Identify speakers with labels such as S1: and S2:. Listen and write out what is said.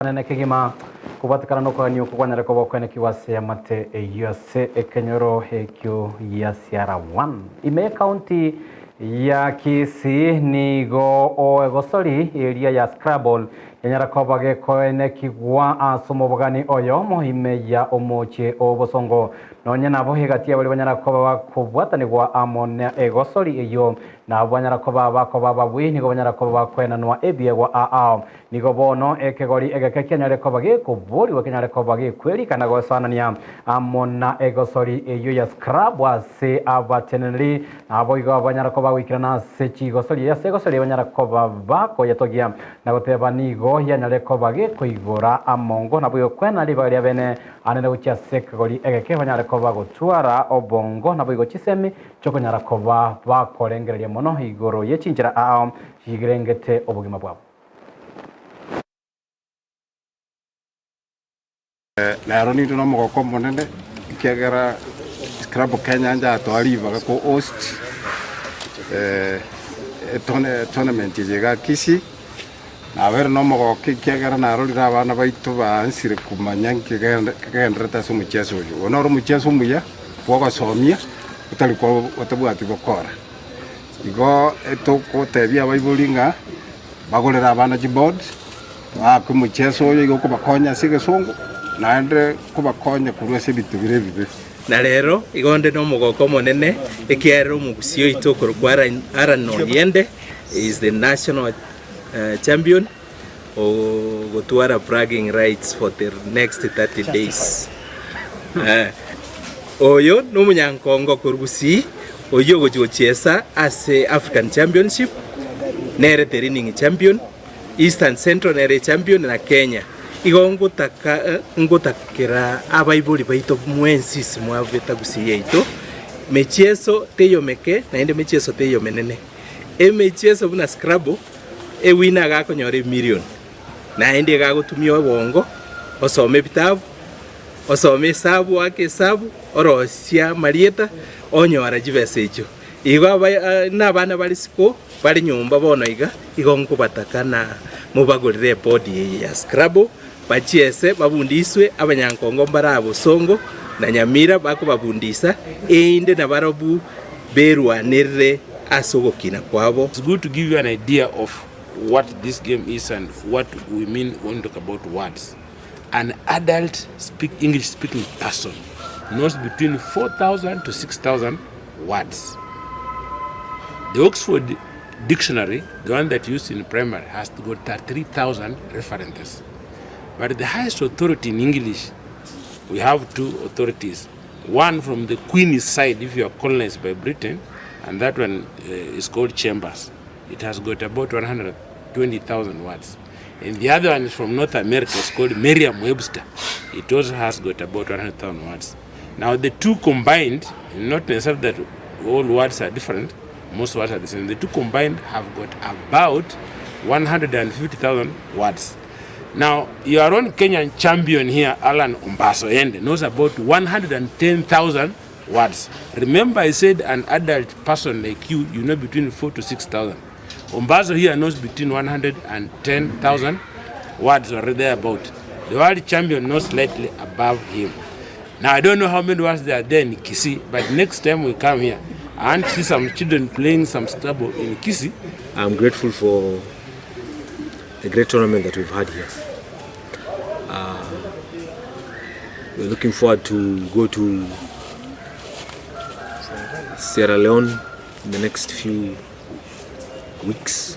S1: Anene kegima kobwatekana nokogania okwo kwanyare koba okwenekigwa ase amate eyio ase ekenyoro ekio gia Siara 1 ime y'ecounty ya Kisii. Nigo egosori eria ya Scrabble yanyara koba gekoenekigwa ase omobogani oyomo ime ya omochie o Bosongo. Nonye nabo egati ya baria banyara koba bakobwatanigwa amo na egosori eyio nabwo banyara koba bakoba ababui nigo banyara koba bakoenanwa ebiegwa aao. Nigo bono ekegori egeke kianyare koba gekoborigwa kenyare koba gekwerikana goesoanania amo na egosori eyio ya Scrabble ase abateneneri, naboigo banyara koba goikerana ase chigosori ase egosori banyara koba bakoyetogia na goteba nigo yanyare koba gekoigora amongo naboigo kwena ribaga ria bene anene gochia ase ekegori egeke banyare koba gotwara obongo naboigo chisemi chiokonyara koba bakorengereria mono igoro ye chinchera ao chirengete obogima bwabo.
S2: Nero ninde nomogoko omonene ekiagera Scrabble Kenya njatoa ribaga ko host etournament eye iga Kisii, nabere nomogoko ekiagera narorire abana baito baansire komanya nki kegendererete ase omochiaso oyo. Oyo noro omochiaso omuya bwogosomia otari otabwati gokora. Igo etogotebia abaibori ng'a bagorere abana chiboard, baakwe omocheso oyo igo okobakonya ase egesongo, naende kobakonya korwa ase ebinto bire ebibe.
S3: Na rero igo nde nomogoko omonene, ekiagera omogusii oito okorokwa Allan Oyiende is the national champion ogotwara bragging rights for the next 30 days. Oyo nomonyankongo korwa Gusii oyio ogochia gochiesa ase African Championship, nere the reigning champion, East and Central nere echampion na Kenya. Igo ngotaka ngotakera abaibori baito mwensi ase mwabeta Gusii yaito, mechieso teiyo meke naende mechieso teiyo menene. Emechieso buna Scrabble, ewinner iga akonyora emillion, naende iga agotumia obongo, osome ebitabu, osome esabu, oake esabu, orosie amarieta, onyora chibesa echio. Igo aba nabana bare isiko, bare nyomba bono iga, igo nkobataka na mobagorere ebodi eye ya Scrabble, bachiese, babundiswe, abanyankongo mbare aa Bosongo na Nyamira bakobabundisa, erinde nabarobwo berwanerere ase ogokina kwabo.
S4: It's good to give you an idea of what this game is and what we mean when we talk about words. An adult speak English speaking person knows between 4,000 to 6,000 words. The Oxford Dictionary, the one that used in primary, has got 33,000 references. But the highest authority in English, we have two authorities. One from the Queen's side, if you are colonized by Britain, and that one uh, is called Chambers. It has got about 120,000 words. And the other one is from North America, it's called Merriam-Webster. It also has got about 100,000 words. Now the two combined, not necessarily that all words are different, most words are the same. The two combined have got about 150,000 words. Now, your own Kenyan champion here, Alan Ombaso Ende, knows about 110,000 words. Remember, I said an adult person like you, you know between 4 to 6,000. Ombaso here knows between 110,000 words or thereabout. The world champion knows slightly above him. Now, I don't know how many words there are there in Kisii, but next time we come here, I want to see some children playing some Scrabble in Kisii.
S5: I'm grateful for the great tournament that we've had here. We're looking forward to go to Sierra Leone in the next few weeks.